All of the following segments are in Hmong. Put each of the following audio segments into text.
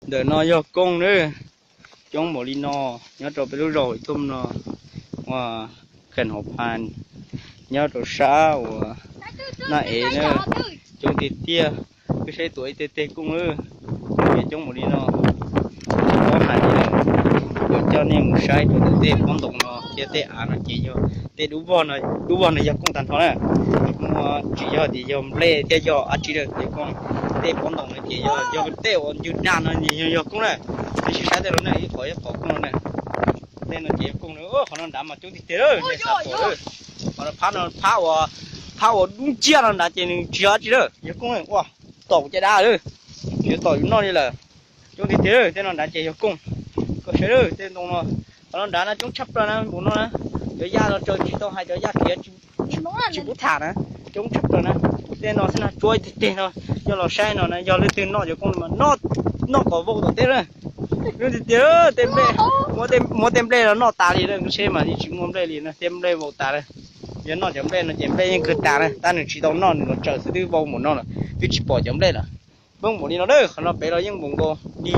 Ntawm no yog kooj na, coob npaum li no, nyob rau peb lub zos Huam Thoj no, ua, kheem Hauv Phas, nyob rau sab uas Naj Ev na, coob tiag tiag. Wb saib tuaj ib teg teg kooj na, coob npaum li no. Tsis paub hais li, kuv coj nej mus saib rau ntawm tej pob ntoos no thiab tej av no ces yog tej dub vog no, dub vog no yog kooj tag nrho na. Muaj tsis yog tias yog nplej thiab yog dab tsi lawm, yog kooj. Tej pob ntoos no ces yog, yog tej uas ncw dag no yog, yog kooj na. Nej sim saib tej no na, ib qhov ib qhov kooj no na. Tej no ces yog kooj na. Qhov no nrad mas coob tiag tiag lawm, nej xav pom lawm. Qhov no phab no, phab uas, phab uas dub nciab no nrad ces nws tsis yog dab tsi lawm, yog kooj na. Ua, tom kuv caj dab lawm, tsis tom yus noj li lawm. Coob tiag tiag, tej no nrad ces yog kooj. Koj saib lawm tej ntoo no, qhov no nrad no coob tshaj plaws na, npaum no na. Cov yaj no raws tsis tau hais, cov yaj khiav tsis pub tham na, coob tshaj plaws na. Tej no xwb na, tsuab ib teg teg no, yog los saib no na, yog leej twg noj cov kooj no mas noj kom vau tom teb na. Coob tiag tiag, tej nplej, muab tej nplej no noj tas li na, seb mas yeej tsis muaj nplej li na, tej nplej vau tas na. Yog noj cov nplej no ces nplej yeej kawg tas na, tab nws tsis tau noj, nws los tsaws xwb twb vau npaum no lawm, twb tsis pom cov nplej lawm. Poob npaum li no na, qhov no pem los yeej npaum nkaus li.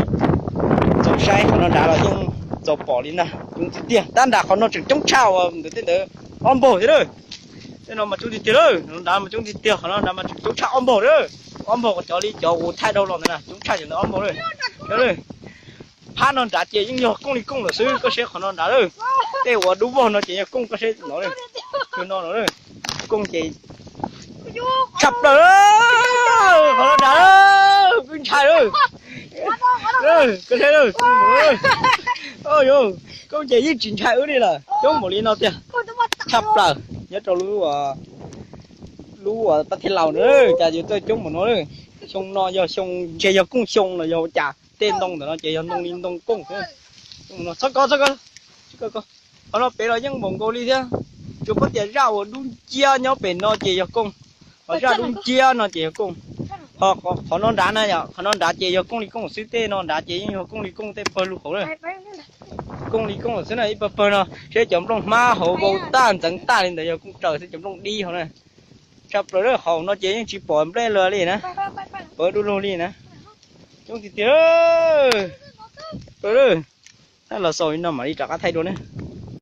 Txaus saib, qhov no nrad los yeej txaus pom li ntag, coob tiag tiag. Tab nrad qhov no tseem coob tshaj uas ntawm tej ntawd ob npaug thiab na. Tej no mas coob tiag tiag lawm, nrad mas coob tiag tiag, qhov no nrad mas tseem coob tshaj ob npaug na. Ob npaug cov li cov kuv thaij dhau los ntawd na, coob tshaj cov ntawd ob npaug na. Phab no nrad ces yeej yog kooj li kooj lawm xwb, koj saib qhov no nrad lawm. Tej uas dub vog no ces yog kooj, koj saib no lawm. Kooj ces tshaj plaws, qhov no nrad, kuv ntshai lawm. Koj saib lawm, kooj ces yeej tsis ntshai wb li lawm, coob npaum li no tiag. Tshaj plaws, nyob rau lub, lub uas pab thej laus na, cas yuav tuaj coob npaum no. Xyoo no yog xyoo, ntshe yog kooj xyoo los yog ua cas, tej ntoo ntawm no ces yog ntoo li ntoo kooj xwb. Txhob kov, txhob kov. Qhov no pem los yeej npaum nkaus li thiab, tsuas paub tias zaj uas dub nciab nyob pem no ces yog kooj, ho zaj dub nciab no ces yog kooj. Ho qhov no nrad na yom, qhov no nrad ces yog kooj li kooj xwb, tej no nrad ces yeej yog kooj li kooj tej pawg lug hauv na. Kooj li kooj xwb na, ib pawg pawg no seb cov nplooj hmab hauv vau tag ntxeev tag li ntawd yog kooj raws xwb, cov nplooj dib hauv na. Tshaj plaws, hauv no ces yeej tsis pom nplej lawm li na, pawv du lug li na. Coob tiag tiag, pawv. Los xaus li no mam li rov qab thaij dua ne.